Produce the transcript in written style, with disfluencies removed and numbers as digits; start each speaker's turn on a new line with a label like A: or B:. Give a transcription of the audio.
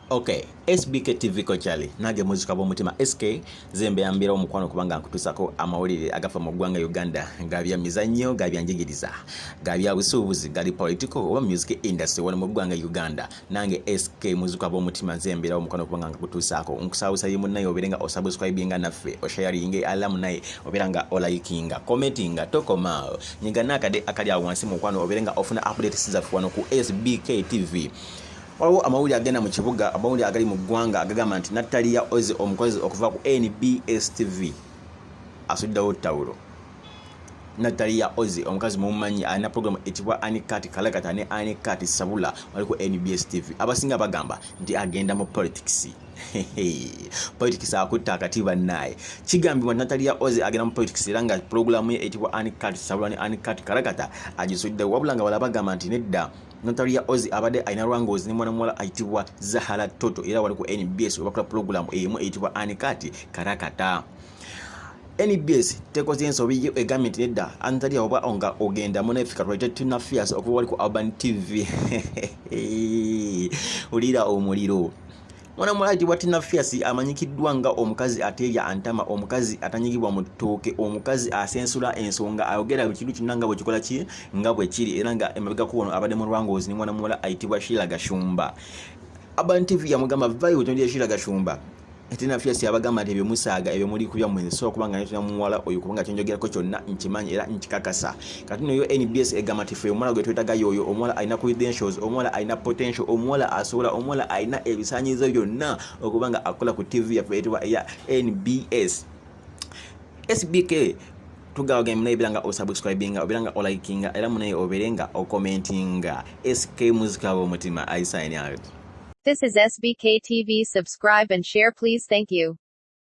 A: Ok, SBK TV kokyali nange muzika bw'omutima SK zembe yambira omukwano kubanga nkutusako amawulire agafa mu ggwanga Uganda ga bya mizannyo, ga bya njigiriza, ga bya busuubuzi, gali political oba music industry wano mu ggwanga Uganda. Nange SK muzika bw'omutima nze mbeerawo omukwano kubanga nkutuusaako. Nkusaba busabi munnaye obeere nga osubscribinga naffe, osharinge ala munaye obeera nga olikinga, commentinga, tokomaawo. Nyiga n'akade akali awo wansi mukwano obeere nga ofuna updates zaffe wano ku SBK TV. Waliwo amawulire agenda mu kibuga, amawulire agali mu ggwanga agagamba nti Natalia Oze omukozi okuva ku NBS TV asuddewo ttawulo. Natalia Oze omukazi mumumanyi alina pulogulaamu etibwa Anikat Kalakata ne Anikat Sabula wali ku NBS TV. Abasinga bagamba nti agenda mu politics. Politics akutta akati bannaaye. Kigambibwa nti Natalia Oze agenda mu politics era nga pulogulaamu ye etibwa Anikat Sabula ne Anikat Kalakata agisuddewo, wabula nga bala bagamba nti nedda, Natalia Ozi abadde alina lwangoozi ne mwana muwala ayitibwa Zahara Toto era wali ku NBS webakola pulogulaamu emu eyitibwa Anikati Karakata. NBS tekoze ensobi yo egambye nti nedda Natalia oba nga ogenda munafika tulete Tina Fierce okuva wali ku Urban TV. Wulira omuliro. Mwana muwala ayitibwa Tina Fierce amanyikiddwa nga omukazi ateerya antama, omukazi atanyigibwa mu ttooke, omukazi asensula ensonga, ayogera buli kintu kyonna nga bwe kikola ki nga bwe kiri, era nga emabegako wano abadde mu lwangoozi ne mwana muwala ayitibwa Sheila Gashumba. Urban TV yamugamba vayo otondera Sheila Gashumba. Tina Fierce yabagamba nti ebyo musaaga, ebyo muli kubya mwe, nsobola kuba nga netuna muwala oyo kubanga kyenjogerako kyonna nkimanyi era nkikakasa. Kati no yo NBS egamba nti ffe omuwala gwe twetaaga y'oyo, omuwala alina credentials, omuwala alina potential, omuwala asobola, omuwala alina ebisaanyizo byonna okuba nga akola ku TV yaffe eyitibwa eya NBS. SBK tugawaganya munaye obeera nga osubscribinga, obeera nga olikinga, era munaye obeere nga okommentinga. SK muzika w'omutima, I sign out.
B: This is SBK TV. Subscribe and share, please. Thank you.